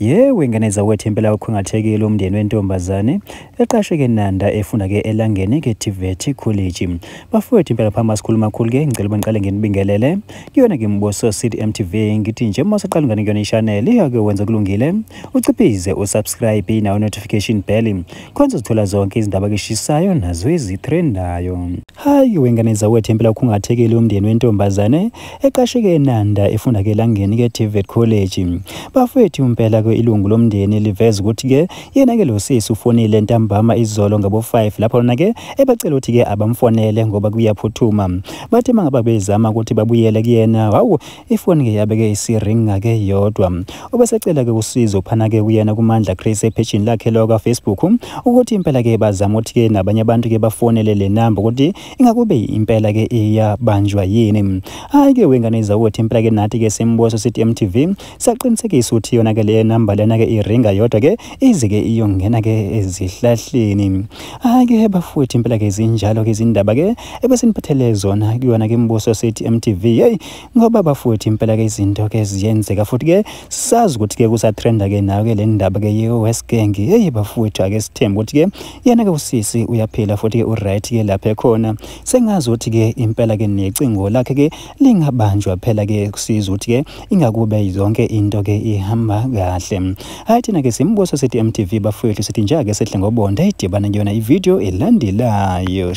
Yewe ngane zawethu, impela ukhungathekile umndeni wentombazane eqashwe-ke Nanda efunda-ke Elangeni ke-TVET College. Bafowethu, impela phambi sikhuluma kakhulu-ke, ngicela ukuba ngiqale nginibingelele kuyona-ke Mboso City MTV. Ngithi nje uma usaqala ungane kuyona i-channel, iyake wenza kulungile, uciphize usubscribe nawo notification bell khona uzothola zonke izindaba keshisayo nazo ezitrendayo. Hayi wengane zawethu, impela ukhungathekile umndeni wentombazane eqashwe-ke Nanda efunda-ke Elangeni ke-TVET College. Bafowethu, impela-ke ilungu lomndeni liveza ukuthi-ke yena-ke lo sisi ufonile ntambama izolo ngabo-5, lapho lona-ke ebacela ukuthi-ke abamfonele ngoba kuyaphuthuma. Bathi uma ngabe bezama ukuthi babuyele kuyena, hawu, ifoni-ke yabe-ke isiringa-ke yodwa. Ubesecela-ke usizo phana-ke kuyena kuMandla Chris ephejini lakhe lo ka-Facebook ukuthi impela-ke bazama ukuthi-ke nabanye abantu-ke bafonele le namba ukuthi ingakube impela-ke iyabanjwa yini. Hhayi-ke wengane zawethu, impela-ke nathi-ke Simbuso City MTV saqinisekisa ukuthi yona-ke le namba lena-ke iringa yodwa-ke ize-ke iyongena-ke ezihlahleni. Hhayi-ke bafowethu, impela-ke zinjalo-ke izindaba-ke ebesiniphathele zona kuyona-ke Mbuso City MTV. Hey, ngoba bafowethu, impela-ke izinto-ke ziyenzeka, futhi-ke sazi ukuthi-ke kusatrenda-ke nayo-ke le ndaba-ke ye-West Gang. Hey bafowethu, ake sithembe ukuthi-ke yena-ke usisi uyaphila futhi-ke u-right-ke lapha ekhona. Sengazi ukuthi-ke impela-ke necingo lakhe-ke lingabanjwa phela-ke, kusiza ukuthi-ke ingakube yonke into-ke ihamba kahle. Hayi, thina-ke Simbuso City MTV bafowethu, sithi nje ake sehle ngobonda, idibane kuyona ividiyo elandelayo.